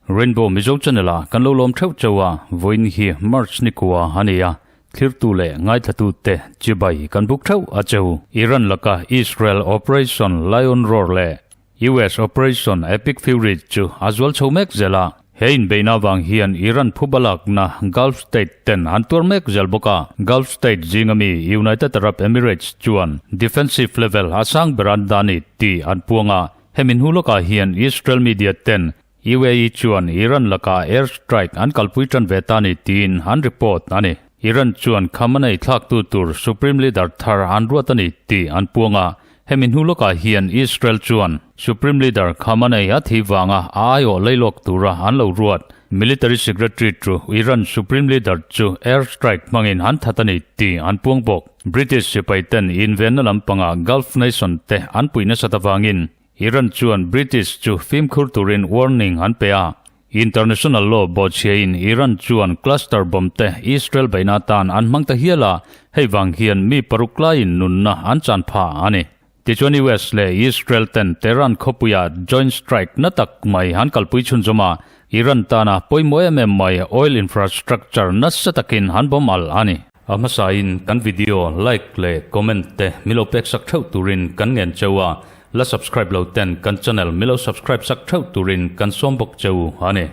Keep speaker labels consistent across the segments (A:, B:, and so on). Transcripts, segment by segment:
A: Rainbow Mizo Channel ah kan lo lawm theuh cheu a, vawiin hi March ni kua a ni a, thlirtu leh ngaithlatute te chibai kan buk theuh a cheu. Iran laka Israel Operation Lion Roar leh US Operation Epic Fury chu a zual chho mek zel a, he inbeihna avang hian Iran phuba lakna Gulf State ten an tuar mek zel bawk a. Gulf State zinga mi United Arab Emirates chuan defensive level a sang ber an dah a ni tih an puang a, hemi hnu lawkah hian Israel media ten UAE chuan Iran lakah air strike an kalpui tan ve ta a ni tiin an report a ni. Iran chuan Khamenei thlaktu tur Supreme Leader thar an ruat a ni tih an puang a, hemi hnu lawkah hian Israel chuan Supreme Leader Khamenei a thih vanga a aiawh leilawk tura an lo ruat Military Secretary chu Iran Supreme Leader chu air strike hmangin an that a ni tih an puang bawk. British sipai ten invenna lampangah Gulf nation te an puih nasat avangin Iran chuan British chu fimkhur turin warning an pe a. International law bawhchhiain Iran chuan cluster bomb te Israel beihna atan an hmang ta hial a, hei vang hian mi paruk laiin nunna an chan phah a ni. Tichuan US leh Israel ten Tehran khawpuia joint strike na tak mai an kalpui chhunzawm a, Iran tana pawimawh em em mai oil infrastructure nasa takin an bomb alh a ni. A hmasain kan video like leh comment te milo pek sak theuh turin kan ngen cheu a, la subscribe lo ten kan channel milo subscribe sak theuh turin kan sawm bawk cheu a ni.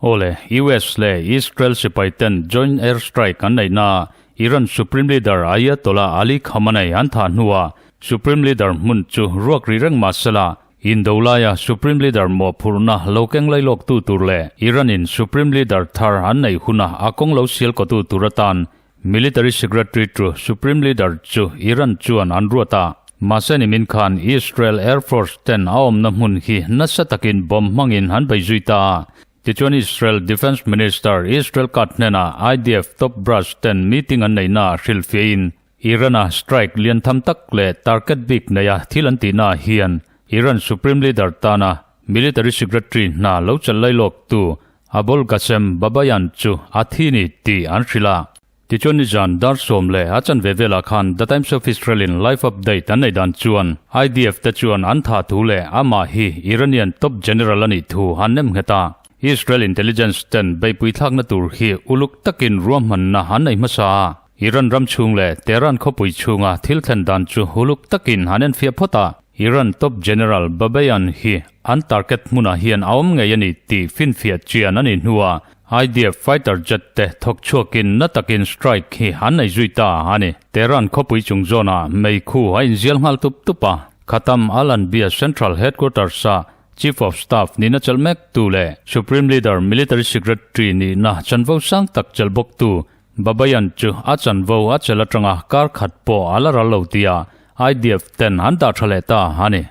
A: Awle, US leh Israel sipai ten joint air strike an neih na Iran Supreme Leader Ayatollah Ali Khamenei an thah hnuah Supreme Leader hmun chu ruak rih reng mah sela Indo laia Supreme Leader mawhphurhna lo keng lailawktu tur leh Iran-in Supreme Leader thar an neih huna a kawng lo sial kawtu tur atan Military Secretary chu Supreme Leader chu Iran chuan an ruat a. Mahse nimin khan Israel Air Force ten a awmna hmun hi nasa takin bomb hmangin an bei zui ta a. Tichuan Israel Defence Minister Israel Katz hnenah IDF top brass ten meeting an neihnaah hrilhfiahin Iran-a strike lian tham tak leh target bik neia thil an tihnaah hian Iran Supreme Leader tana Military Secretary hna lo chelh lailawk tu Abol Ghasem Babayan chu a thi ni tih an hrilh a. Tichuan nizan dar sawm leh a chanve velah khan The Times of Israel-in live update an neih dan chuan IDF te chuan an thah thu leh amah hi Iranian top general a nih thu an nem nghet a. Israel intelligence ten beihpui thlakna tur hi uluk takin ruahmanna an nei hmasa a. Iran ram chhung leh Tehran khawpui chhunga thil thlen dan chu huluk takin an enfiah phawt a, Iran top general Babayan hi an target hmunah hian a awm ngei a ni tih finfiah chian a nih hnuah IDF fighter jet te thawk chhuakin na takin strike hi an nei zui ta a ni. Tehran khawpui chung zawnah meikhu a inzial nghal tup tup a, Khatam al-Anbiya Central Headquarters-ah Chief of Staff nihna chelh mek tu leh Supreme Leader Military Secretary nihna chanvo sang tak chelh bawk tu Babayan chu a chanvo a chelh atanga kar khat pawh a la ral lo tia IDF ten an dah tha leh ta a ni.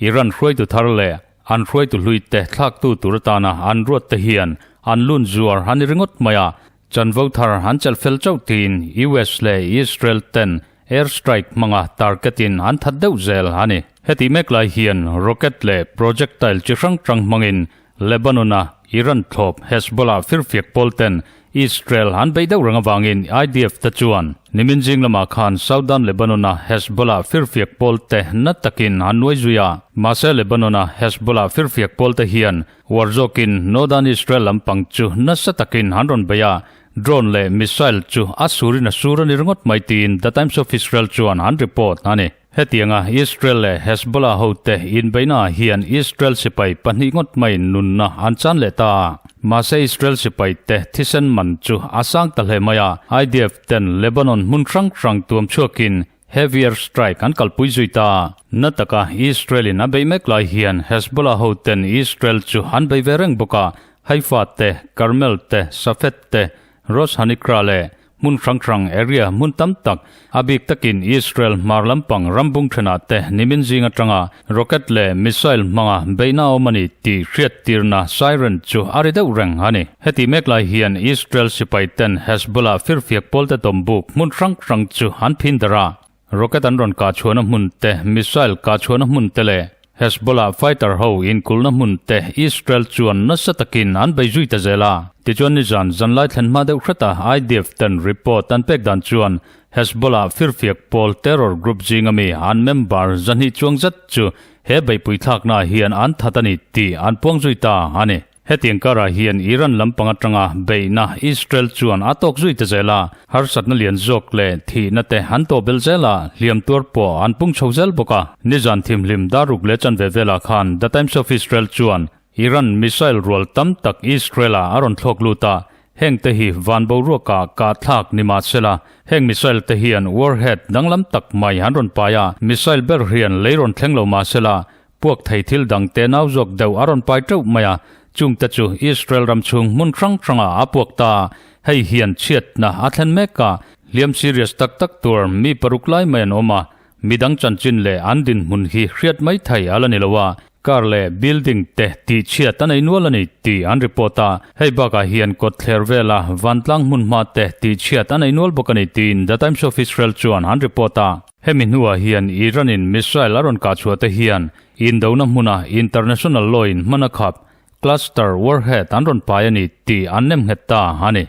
A: Iran hruaitu thar leh an hruaitu hlui te thlaktu tur atana an ruat te hian an lun zuar a ni ringawt mai a, chanvo thar an chelh fel chauh tiin US leh Israel ten air strike hmanga target in an that deuh zel a ni. Heti mek lai hian rocket leh projectile chi hrang hrang hmangin Lebanon-a Iran thlawp Hezbollah firfiak pawl ten Israel an beih deuh reng avangin IDF te chuan nimin zing lamah khan Southern Lebanon-a Hezbollah firfiak pawl te na takin an nuai zui a. Mahse Lebanon-a Hezbollah firfiak pawl te hian uar zawkin Northern Israel lampang chu nasa takin an rawn bei a, drone leh missile chu a surin a sur a ni ringawt mai tiin The Times of Israel chuan an report a ni. Hetianga Israel leh Hezbollah hote inbeihnaah hian Israel sipai pahnih ngawt maiin nunna an chan leh ta a. Mahse Israel sipaite thisen man chu a sang ta hle mai a, IDF ten Lebanon hmun hrang hrang tuam chhuakin heavy air strike an kalpui zui ta a. Na taka Israel-in a beih mek lai hian Hezbollah hoten Israel chu an bei ve reng bawk a, Haifa te, Carmel te, Safed te, Rosh Hanikra leh Hmun hrang hrang, area, hmun tam tak, a bik takin Israel hmar lampang rambung thenah te nimin zing atanga rocket leh missile hmanga beihna awm a ni tih hriattirna siren chu a ri deuh reng a ni. Heti mek lai hian Israel sipai ten Hezbollah firfiak pawlte tawmbuk hmun hrang hrang chu an phin darh a, rocket an rawn kah chhuahna hmun te, missile kah chhuahna hmun te leh. Hezbollah fighter ho inkulhna hmun te Israel chuan nasa takin an bei zui ta zel a. Tichuan nizan zanlai thlen hma deuh hreta IDF ten report an pek dan chuan Hezbollah firfiak pawl terror group zinga mi an member zahnih chuang zet chu he beihpui thlaknaah hian an that a ni tih an puang zui ta a ni. Hetiang karah hian Iran lampang atanga beihna Israel chuan a tawk zui ta zel a, harsatna lian zawk leh thihna te an tawh bel zel a, hliam tuar pawh an pung chho zel bawk a. Nizan thimhlim daruk leh chanve velah khan The Times of Israel chuan Iran missile rual tam tak Israel-ah a rawn thlawk lut a, heng te hi van boruakah kah thlak ni mah sela, heng missile te hian warhead danglam tak mai an rawn pai a, missile ber hian lei rawn thleng lo mah sela, Puak thei thil dang te nau zawk deuh a rawn pai teuh mai a, chungte chu Israel ram chhung hmun hrang hrangah a puak ta. Hei hian chhiatna a thlen mek a, hliam serious tak tak tur mi paruk lai mai an awm a, midang chanchin leh an dinhmun hi hriat mai thei a la ni lo a, car leh building te tih chhiat a nei nual a ni tih an report a, hei bakah hian kawtthler vela vantlang hmun hma te tih chhiat a nei nual bawk a ni tiin The Times of Israel chuan an report a. Hemi hnuah hian Iran-in missile a rawn kah chhuah te hian indona hmuna international law-in hman a khap cluster warhead an rawn pai a ni tih an nem nghet ta a ni.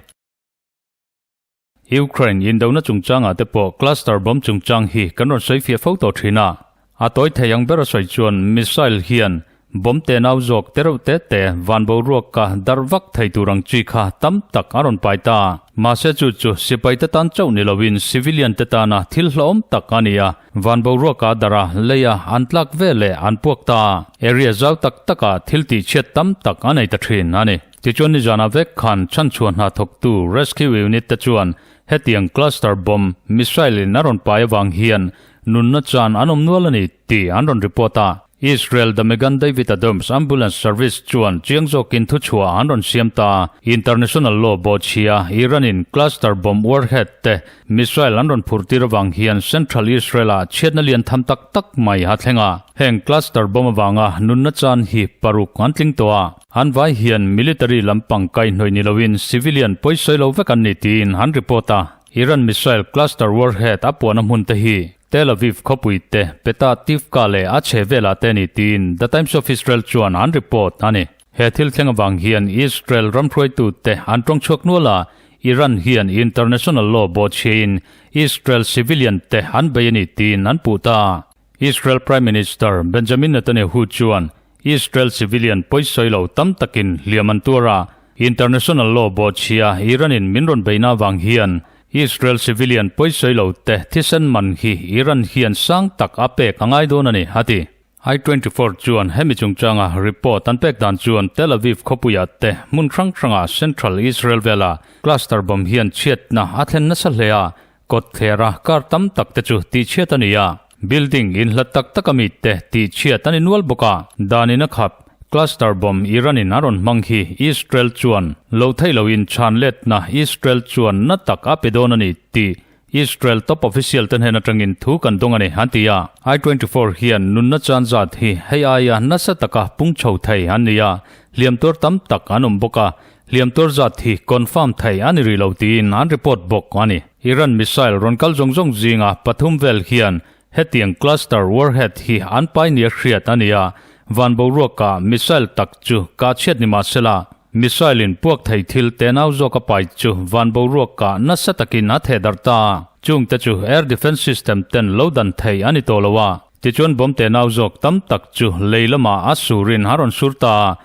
A: Ukraine indona chungchangah te pawh cluster bomb chungchang hi kan rawn sawi fiah fo tawh thin a. A tawi thei ang bera sawi chuan missile hian Bomb te nau zawk te reuh te te van boruak ka dar vak thei tur ang chi kha tam tak a rawn pai ta. Mahse chu chu sipai te tan chauh ni loin civilian te tana thil hlauhawm tak a ni a, van boruak a dar a, lei a, an tlak ve leh an puak ta. Area zau tak takah thil tih chhiat tam tak a nei ta thin a ni. Tichuan nizanah vek khan chhanchhuah hna thawktu rescue unit te chuan hetiang cluster bomb missile in a rawn pai avang hian nunna chan an awm nual a ni tih an rawn report a. Israel The Megan David Adams Ambulance Service chuan chiang zawkin thuchhuah an rawn siam ta. International law bawhchhia Iran-in cluster bomb warhead te missile an rawn phur tir avang hian Central Israel-ah chhiatna lian tham tak tak mai a thleng a. Heng cluster bomb avanga nunna chan hi paruk an tling tawh a. An vai hian military lampang kaihhnawih ni loin civilian pawisawi lo vek an ni tiin an report a. Iran missile cluster warhead a puahna hmun te hi Tel Aviv khawpui te, Petah Tivka leh a chhe velah te ni tiin The Times of Israel chuan an report a ni. He thil thleng avang hian Israel ram hruaitute an tawng chhuak nual a, Iran hian international law bawhchhiain Israel civilian te an bei a ni tiin an puh ta. Israel Prime Minister Benjamin Netanyahu chuan Israel civilian pawisawi lo tam takin hliam an tuar a, international law bawhchhia Iran-in min rawn beihna avang hian Israel civilian pawisawi lo te thisen man hi Iran hian sang tak a pek a ngai dawn a ni, a ti. I 24 chuan hemi chungchanga report an pek dan chuan Tel Aviv khawpuiah te hmun hrang hranga central Israel vela cluster bomb hian chhiatna a thlen nasa hle a, Kawtthlera car tam tak te chu tihchhiat a ni a, building inhlat tak tak a mi te tihchhiat a ni nual bawk a. Danin a khap, cluster bomb Iran in a rawn hmang hi Israel chuan lo theih loin chhan letna Israel chuan na tak a pe dawn a ni tih Israel top official te hnen atangin thu kan dawng a ni an ti a. I 24 hian nunna chan zat hi hei aia nasa taka pung chho thei an ni a, hliam tuar tam tak an awm bawk a, Hliam tuar zat hi confirm thei a ni rih lo tiin an report bawk a ni. Iran missile rawn kal zawng zawng zinga pathum vel hian hetiang cluster warhead hi an pai nia hriat a ni a, van boruaka missile tak chu kah chhiat ni mah sela, missile in puak thei thil tenau zawk a pai chu van boruaka nasa takin a theh darh ta. Chungte chu air defence system ten lo dan thei a ni tawh lo a, tichuan bomb tenau zawk tam tak chu lei lamah a surin a rawn sur ta a,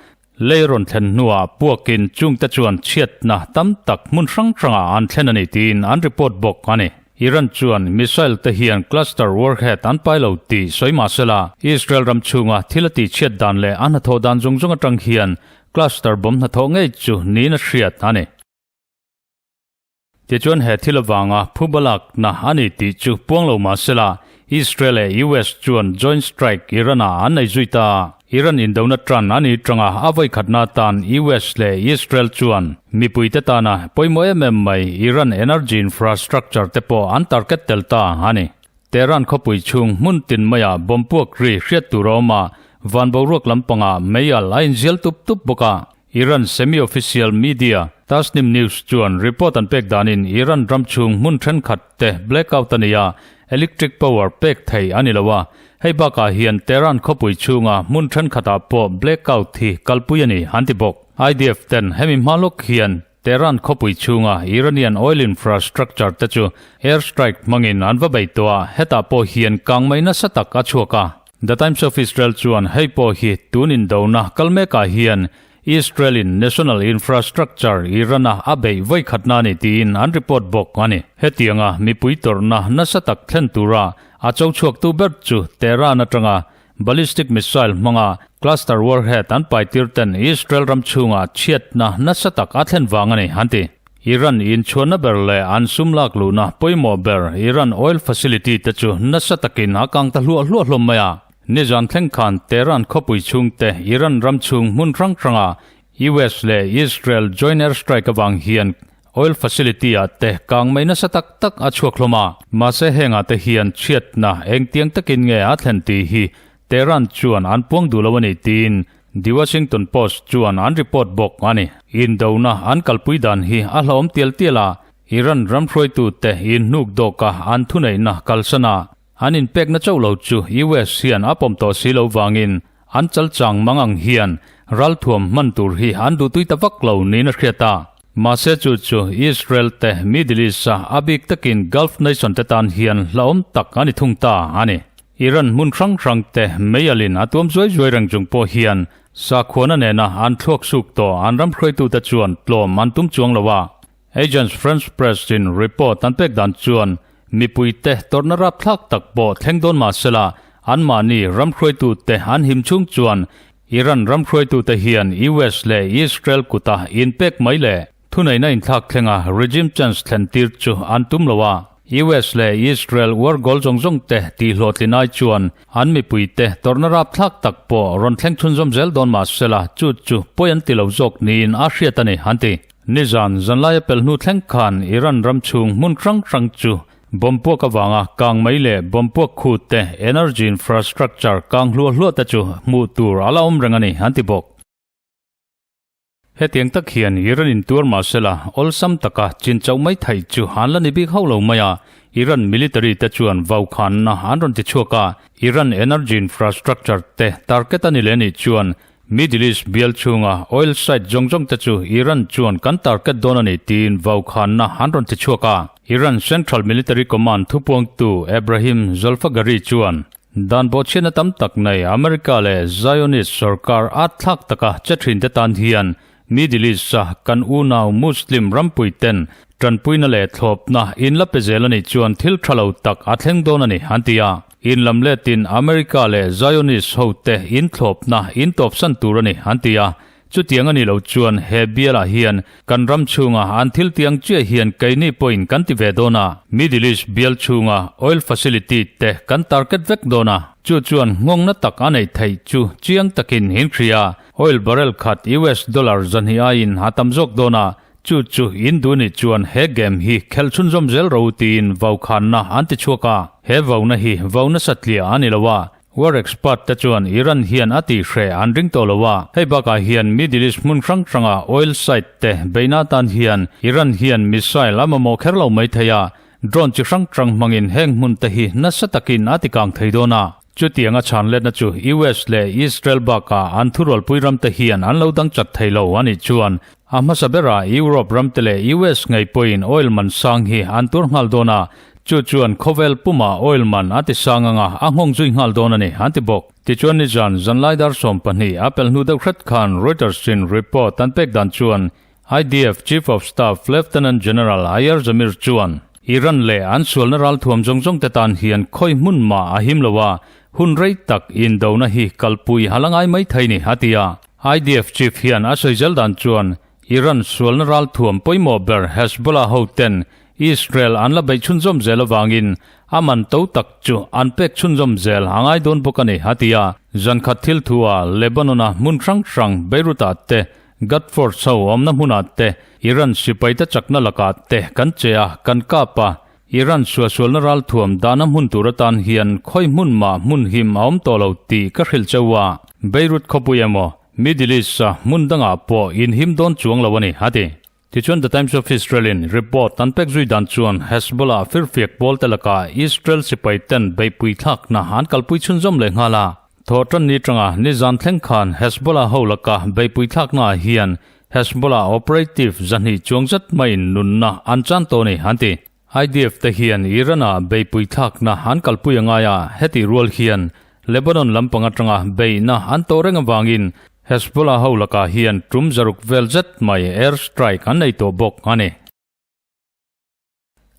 A: Lei rawn thlen hnuah puakin chungte chuan chhiatna tam tak hmun hrang hrangah an thlen a ni tiin an report bawk a ni. Iran chuan missile te hian cluster warhead an pai lo tih sawi mah sela, Israel ram chhunga thil a tihchhiat dan leh a hnathawh dan zawng zawng atang hian cluster bomb hnathawh ngei chu niin a hriat a ni. Tichuan he thil avanga phuba lakna a ni tih chu puang lo mah sela, Israel leh US chuan joint strike Iran-ah an nei zui ta. Iran indona tan a ni tanga a vawikhatna atan US leh Israel chuan mipuite tana pawimawh em em mai Iran energy infrastructure te pawh an target tel ta a ni. Tehran khawpui chhung hmun tin maiah bomb puak ri hriat tur a awm a, van boruak lampangah meial a inzial tup tup bawk a. Iran semi-official media, Tasnim News chuan report an pek danin Iran ram chhung hmun thenkhat te blackout a nei a, electric power pek thei a ni lo a. Hei bakah hian Tehran khawpui chhunga hmun thenkhatah pawh blackout hi kalpui a ni, an ti bawk. IDF ten hemi hma lawk hian Tehran khawpui chhunga Iranian oil infrastructure te chu air strike hmangin an va bei tawh a, hetah pawh hian kangmei nasa tak a chhuak a. The Times of Israel chuan hei pawh hi tun indona kal mekah hian Israel-in national infrastructure Iran-a a beih vawi khatna a ni tiin an report bawk a ni. Hetianga mipui tawrhna nasa tak thlen tura a cho chhuaktu ber chu Tehran atanga ballistic missile hmanga cluster warhead an paitir ten Israel ram chhunga chhiatna nasa tak a thlen vang a ni, an ti. Iran inchhuanna ber leh an sum lak luhna pawimawh ber Iran oil facility te chu nasa takin a kang ta hluah hluah hlawm mai a. Nizan thleng khan Tehran khawpui chhungte Iran ram chhung hmun hrang hranga US leh Israel joint airstrike avang hian oil facility ah te kang mai nasa tak tak a chhuak hlawm a. Mahse hengah te hian chhiatna engtiang takin nge a thlen tih hi Tehran chuan an puang duh lo a ni tiin The Washington Post chuan an report bawk a ni. Indona an kalpui dan hi a hlauhawm tial tial a, Iran ram hruaitute inhnuk dawka an thuneihna kalsan a, An inpekna chauh lo chu US hian a pawm tawh si lo vangin an chalchang mang ang hian ralthuam hman tur hi an duhtui ta vak lo niin a hriat a. Mahse chu chu Israel te Middle East-a a bik takin Gulf nation te tan hian hlauhawm tak a ni thung ta a ni. Iran hmun hrang hrang te meialin a tuam zuai zuai reng chung pawh hian sakhuana nena an thluak suk tawh an ram hruaitute chuan tlawm an tum chuang lo a. Agence France Presse in report an pek dan chuan mipuite tawrhna rapthlak tak pawh thleng dawn mah sela, anmahni ramhruaitute an him chhung chuan Iran ramhruaitute hian US leh Israel kuta inpek mai leh thuneihna inthlak thlenga regime change thlen tir chu an tum lo a. US leh Israel war goal zawng zawng te tihhlawhtlin ai chuan an mipuite tawrhna rapthlak tak pawh rawn thleng chhunzawm zel dawn mah sela chu chu pawi an ti lo zawk niin a hriat a ni, an ti. Nizan zanlaia pelh hnu thleng khan Iran ram chhung hmun hrang hrang chu bomb puak avanga kang mai leh bomb puak khut te, energy infrastructure kang hluah hluah te chu hmuh tur a la awm reng a ni, an ti bawk. Hetiang tak hian Iran in tuar mah sela awlsam taka chin chauh mai theih chu an la ni bik hauh lo mai a, Iran military te chuan vaukhanna an rawn ti chhuak a, Iran energy infrastructure te target a ni leh anih chuan Middle East bial chhunga oil site zawng zawng te chu Iran chuan kan target dawn a ni tiin vaukhanna an rawn ti chhuak a. Iran Central Military Command thupuangtu Ebrahim Zolfaghari chuan, Dan bawhchhiatna tam tak nei America leh Zionist sorkar at thlak taka che thin te tan hian Middle East-a kan unau Muslim rampui ten tanpuina leh thlawpna in la pe zel a nih chuan thil tha lo tak a thleng dawn a ni, an ti a. In lam letin America leh Zionist ho te in thlawpna in tawpsan tur a ni, an ti a. Chutiang a nih loh chuan he bialah hian kan ram chhunga an thil tiang chiah hian keini pawhin kan ti ve dawn a. Middle East bial chhunga oil facility te kan target vek dawn a. Chu chuan nghawngna tak a neih theih chu chiang takin in hria. Oil barrel khat US dollar 200 aiin a tam zawk dawn a, chu chu in duh nih chuan he game hi khelh chhunzawm zel ro tiin vaukhanna an ti chhuak a. He vauna hi vau nasa tliah a ni lo a, war expert te chuan Iran hian a tihhreh an ring tawh lo a. Hei bakah hian Middle East hmun hrang hranga oil site te beihna atan hian Iran hian missile a mamawh kher lo mai thei a, drone chi hrang hrang hmangin heng hmun te hi nasa takin a tikang thei dawn a. Chutianga chhan letna chu US leh Israel bakah an thurualpui ramte hian an lo dang chat thei lo a nih chuan a hmasa berah Europe ramte leh US ngei pawhin oil man sang hi an tur nghal dawn a, chu chuan khawvel pumah oil man a ti sang anga a nghawng zui nghal dawn a ni, an ti bawk. Tichuan nizan zanlai dar 12 a pelh hnu deuh hret khan Reuters in report an pek dan chuan IDF Chief of Staff Lieutenant General Eyal Zamir chuan, Iran leh an sualna ralthuam zawng zawng te tan hian khawi hmun mah a him lo a, hun rei tak indona hi kalpui a la ngai mai thei ni, a ti a. IDF Chief hian a sawi zel dan chuan, Iran sualna ralthuam pawimawh ber Hezbollah ho ten Israel an la beih chhunzawm zel avangin a man to tak chu an pek chhunzawm zel a ngai dawn bawk a ni, a ti a. Zankhat thil thu-a Lebanon-a hmun hrang hrang Beirut-ah te Gatford chho awmna hmunah te, Iran sipaite chakna lakah te kan che a, kan kap a. Iran suahsualna ralthuam dahna hmun tur atan hian khawi hmun mah hmun him a awm tawh lo tih ka hrilh cheu a. Beirut khawpui emaw, Middle East-a hmun dangah pawh inhim dawn chuang lo a ni, a ti. Tichuan The Times of Israel in report an pek zui dan chuan Hezbollah firfiak pawl te lakah Israel sipai ten beihpui thlakna an kalpui chhunzawm leh nghal a. Thawhtan ni tanga nizan thleng khan Hezbollah ho laka beihpui thlakna ah hian Hezbollah operative zahnih chuang zat maiin nunna an chan tawh a ni an ti. IDF te hian Iran ah beihpui thlakna an kalpui a ngai a, hetih rual hian Lebanon lampang atanga beihna an tawh reng avangin Hezbollah ho lakah hian tum zaruk vel zet mai air strike an nei tawh bawk a ni.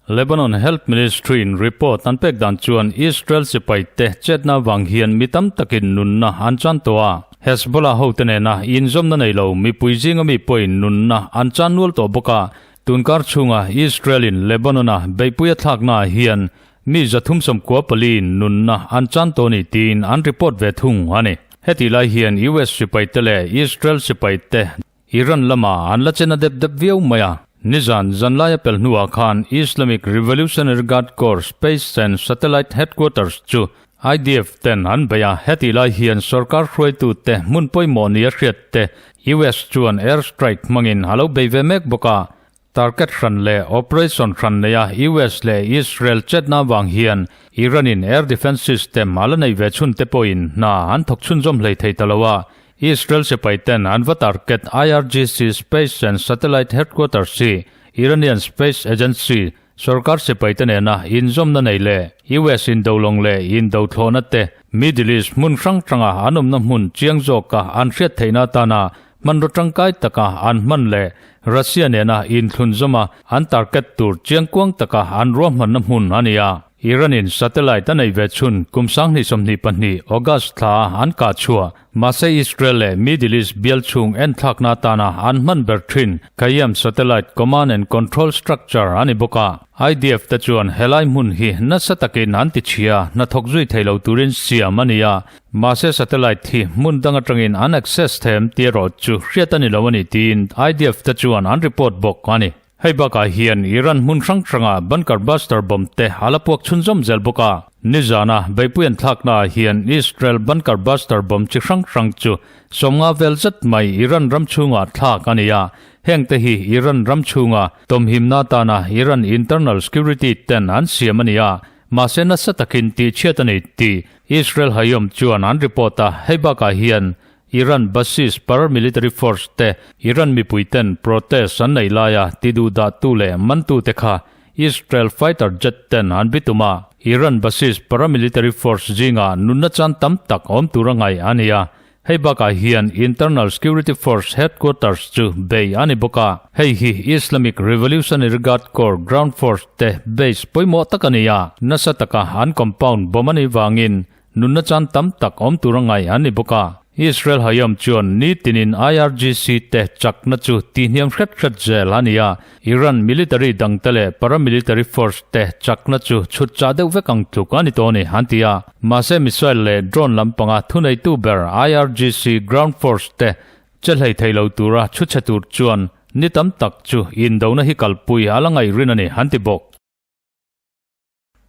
A: Lebanon Health Ministry in report an pek dan chuan Israel sipai te chetna avang hian mi tam takin nunna an chan tawh a, Hezbollah hote nena inzawmna nei lo mipui zinga mi pawhin nunna an chan nual tawh bawk a, Tunkar chhunga Israel-in Lebanon-a beihpui a thlaknaah hian mi 394 in nunna an chan tawh ni tiin an report ve thung a ni. Hetih lai hian US sipaite leh Israel sipaite Iran lama an la chen a dep dep viau mai a. Nizan zanlaia pel hnuah khan Islamic Revolutionary Guard Corps Space and Satellite Headquarters chu IDF ten an bei a, hetih lai hian sorkar hruaitute hmun pawimawh nia hriat te US chuan air strike hmangin a lo bei ve mek bawk a. Target hran leh operation hran neia US leh Israel chetna avang hian Iran in air defence system a la nei ve chhun te pawhin hna an thawk chhunzawm hlei thei ta lo a. Israel sipai ten an va target IRGC Space and Satellite Headquarters hi Iranian Space Agency Sorkar sipaite nena inzawmna nei leh US indolawng leh indothlawhna te Middle East hmun hrang hranga an awmna hmun chiang zawka an hriat theihna atana hmanraw tangkai taka an hman leh Russia nena inthlunzawma an target tur chiangkuang taka an ruahmanna hmun a ni a. Iran-in satellite a nei ve chhun kum 2022 August thla a an kah chhuah Mahse Israel leh Middle East bial chhung enthlakna atana an hman ber thin Qayyam Satellite Command and Control Structure a ni bawk a. IDF te chuan helai hmun hi nasa takin an ti chhia, hnathawk zui thei lo turin siam a ni a. Mahse satellite hi hmun dang atangin an access them tih erawh chu hriat a ni lo a ni tiin IDF te chuan an report bawk a ni. Hei bakah hian Iran hmun hrang hranga bunker buster bomb te a la puak chhunzawm zel bawk a. Nizana beihpui an thlaknaah hian Israel bunker buster bomb chi hrang hrang chu 50 vel zet mai Iran ram chhungah thlak a ni a. Heng te hi Iran ram chhunga tawmhimna atana Iran internal security ten an siam a ni a. Mahse nasa takin tihchhiat a ni tih Israel Hayom chuan an report a. Hei bakah hian Iran Basij paramilitary force te Iran mipui ten protest an neih laia ti duh dah tu leh man tu te kha Israel fighter jet ten an bitum a, Iran Basij paramilitary force zinga nunna chan tam tak awm tura ngaih a ni a. Hei bakah hian Internal Security Force headquarters chu bei a ni bawk a, hei hi Islamic Revolutionary Guard Corps ground force te base pawimawh tak a ni a, nasa taka an compound bomb a nih vangin Nunna chan tam tak awm tur a ngaih an ni bawk a. Israel Hayom chuan nitinin IRGC te chakna chu tihhniam hret hret zel a ni a, Iran military dangte leh paramilitary force te chakna chu chhut chah deuh vek ang tluk a ni tawh a ni, an ti a. Mahse missile leh drone lampanga thuneitu ber IRGC ground force te che hlei thei lo tura chhu chhe tur chuan ni tam tak chu indona hi kalpui a la ngaih rin a ni, an ti bawk.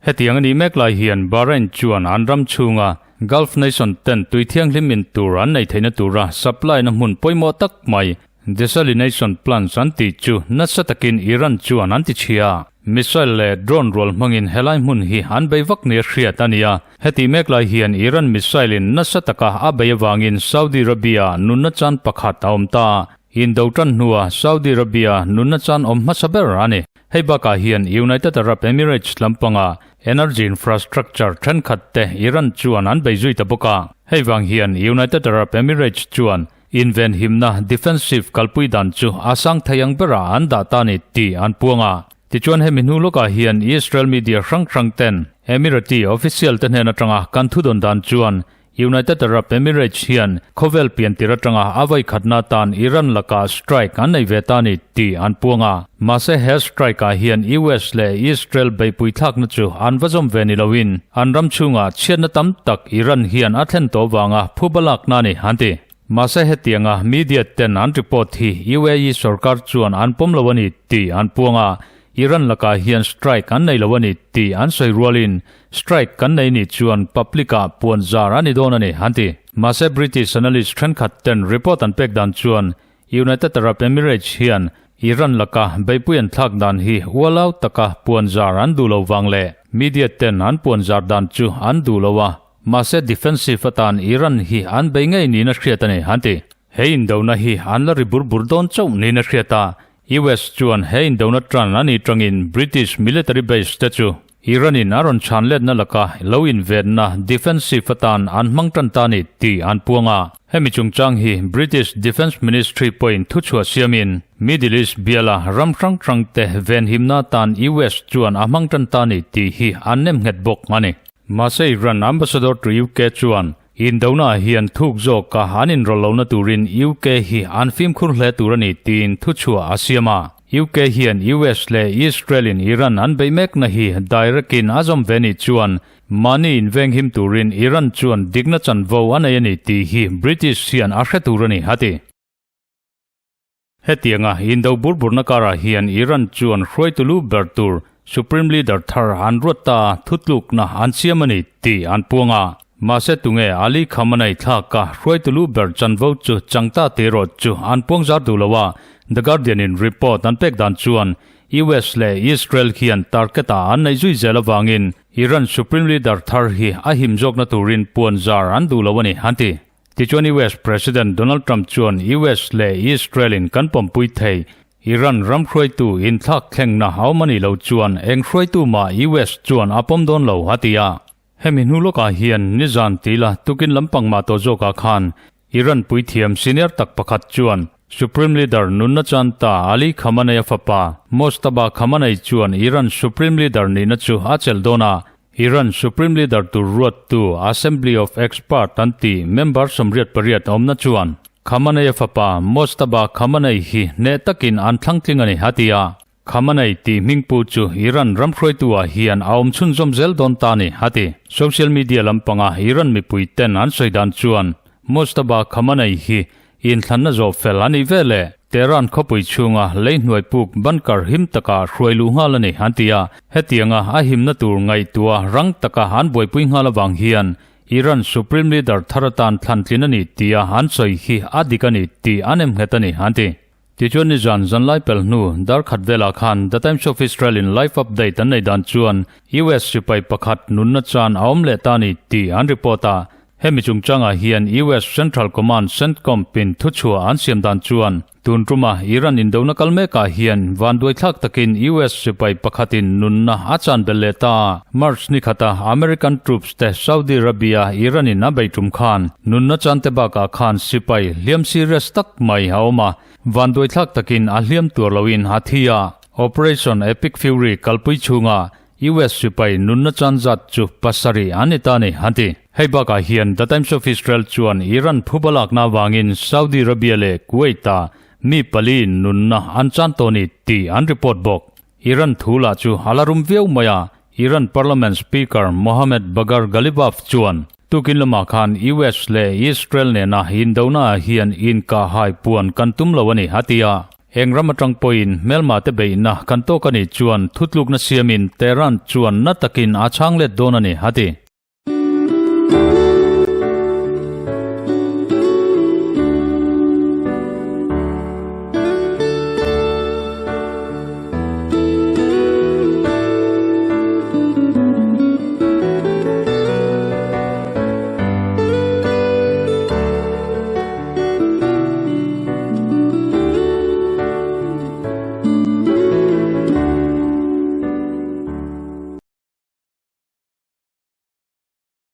A: Hetiang a nih mek lai hian Bahrain chuan an ram chhunga Gulf nation ten tui thianghlim in tur an nei theihna tura supply na hmun pawimawh tak mai desalination plants an tih chu nasa takin Iran chuan an ti chhia. Missile leh drone rual hmangin helai hmun hi an bei vak nia hriat a ni a. Hetih mek lai hian Iran missile in nasa taka a bei avangin Saudi Arabia nunna chan pakhat a awm ta. Indo tan hnua Saudi Arabia nunna chan awm hmasa ber a ni. Hei bakah hian United Arab Emirates lampanga energy infrastructure thenkhat te Iran chuan an bei zui ta bawk a. Hei vang hian United Arab Emirates chuan invenhimna defensive kalpui dan chu a sang thei ang berah an dah ta ni tih an puang a. Tichuan hemi hnu lawkah hian Israel media hrang hrang ten Emirati official te hnen atanga kan thudawn dan chuan United Arab Emirates hian khawvel piantir atanga a vai khatna atan Iran lakah strike an nei ve ta ni tih an puang a. Mahse he strike ah hian US leh Israel beihpui thlakna chu an va zawm ve ni loin an ram chhungah chhiatna tam tak Iran hian a thlen tawh vanga phuba lakna a ni an ti. Mahse hetianga media ten an report hi UAE sorkar chuan an pawm lo a ni tih an puang a, Iran lakah hian strike an nei lo a ni tih an sawi rualin strike kan nei nih chuan public ah puan zar a ni dawn a ni an ti. Mahse British analyst thenkhat ten report an pek dan chuan United Arab Emirates hian. Iran laka beihpui an thlak dan hi ualau taka puanzar an duh lo vang leh media ten an puanzar dan chu an duh lo a, mahse defensive atan Iran hi an bei ngei niin a hriat a ni, an ti. He indona hi an la ri bur bur dawn chauh niin a hriat a, US chuan he indona tan a nih tangin British military base te chu Iran in a rawn chhan letna laka lo invenna defensive atan an hmang tan ta ni tih an puang a. Hemi chungchang hi British Defence Ministry pawhin thuchhuah siamin Middle East biala ram hrang hrang te venhimna atan US chuan a hmang tan ta ni tih hi an nem nghet bawk a ni. Mahse Iran Ambassador to UK chuan Indona hian thuk zawka an inrawlh lohna turin UK hi an fimkhur hle tur a ni tiin thuchhuah a siam a. UK hian US leh Israel in Iran an beih mekna hi direct in a zawm ve nih chuan mahni invenghim turin Iran chuan dikna chanvo a nei a ni tih hi British hian a hre tur a ni, a ti. Hetianga indo bur burna karah hian Iran chuan hruaitu lu ber tur Supreme Leader thar an ruat ta a, thutlukna an siam a ni tih an puang a. Mahse tunge Ali Khamenei thlaka hruaitu lu ber chanvo chu changta tih erawh chu an puang zar duh lo a, The Guardian in report an pek dan chuan US leh Israel hian target ah an neih zui zel avangin Iran Supreme Leader thar hi a him zawkna turin puan zar an duh lo a ni an ti. Tichuan US President Donald Trump chuan US leh Israel in kan pawmpui thei, Iran ram hruaitu inthlak thlengna a awm a nih loh chuan eng hruaitu mah US chuan a pawm dawn lo a ti a. Hemi hnu lawkah hian nizan tila tukin lampang mah tawh zawkah khan Iran puithiam senior tak pakhat chuan Supreme Leader nunna chanta Ali Khamenei-a fapa Mojtaba Khamenei chuan Iran Supreme Leader nihna chu a chelh dawn a, Iran Supreme Leader tur ruattu Assembly of Expert an tih member 88 awmna chuan Khamenei-a fapa Mojtaba Khamenei hi hneh takin an thlang tling a ni, a ti a. Khamenei tih hmingpu chu Iran ram hruaitu-ah hian a awm chhunzawm zel dawn ta a ni, a ti. Social media lampanga Iran mipui ten an sawi dan chuan Mojtaba Khamenei hi Inthlanna zawh fel a nih veleh Tehran khawpui chhunga lei hnuai puk bunker him takah hruai luh nghal a ni, an ti a. Hetianga a himna tur ngaihtuah rang taka an buaipui nghal avang hian Iran Supreme Leader thar atan thlantlin a ni tia an sawi hi a dik a ni tih an em nghet a ni, an ti. Tichuan nizan zanlai pel hnu dar khat velah khan The Times of Israel in live update an nei dan chuan US sipai pakhat nunna chan a awm leh ta a ni tih an report a. Hemi chungchangah hian US Central Command, CENTCOM, pin thuchhuah an siam dan chuan tun tuma Iran indona kal mekah hian vanduaithlak takin US sipai pakhatin nunna a chan belh leh ta. March ni khata American troops te Saudi Arabia Iran in a bei tum khan nunna chan te bakah khan sipai hliam serious tak mai a awm a, vanduaithlak takin a hliam tur loin a thi a. Operation Epic Fury kalpui chhunga US sipai nunna chan zat chu pasarih an ni ta a ni, an ti. Hei bakah hian The Times of Israel chuan Iran phuba lakna avangin Saudi Arabia leh Kuwait-ah mi pali nunna an chan tawh a ni tih an report bawk. Iran thu lah chu a la rum viau mai a, Iran Parliament Speaker Mohammad Bagher Ghalibaf chuan tukin lamah khan US leh Israel nena indonaah hian inkahhai puan kan tum lo a ni, a ti a. Eng ram atang pawhin hmelma te beihna kan tawk a nih chuan thutlukna siamin Tehran chuan na takin a chhang let dawn a ni, a ti.